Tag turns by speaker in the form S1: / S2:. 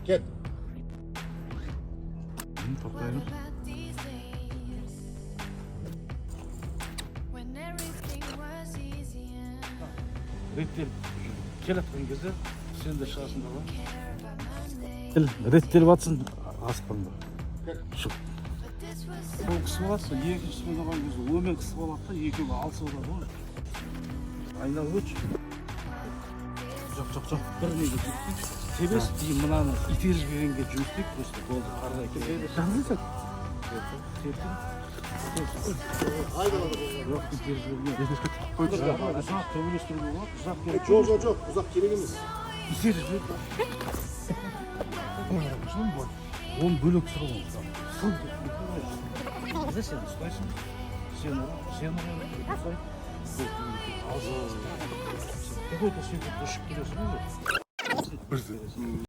S1: Кет.
S2: Тоқтаймыз.
S3: About these days when everything was easier?
S2: Реттеліп келе жатқан кезде сен де шығасыңдар ғой.
S3: Care about my name,
S2: Реттеліп жатсың, асықпаңдар. Шық.
S3: but this was
S2: Сол қысып алады, сол екіншісімен алған кезде онымен қысып алады да, екеуі алысып алады ғой. Айналып өтші. Жоқ, жоқ, жоқ, бір неге жұмыс істейік. Тебес и мынаны итеріп жібергенге жұмыс істейік, просто болды, ары қарай кетеді. Тептің. Жоқ, итеріп жіберме. Ұзақ төбелестіруге болады, ұзақ керек.
S1: Жоқ, жоқ, жоқ, ұзақ керек емес.
S2: Итеріп жібер. Оны бөлек түсір ғой. Сылқ етіп. Сен ұстайсың, сен ұр, сен ұр, ұстай. Какой-то секунд ұшып келесің ғой.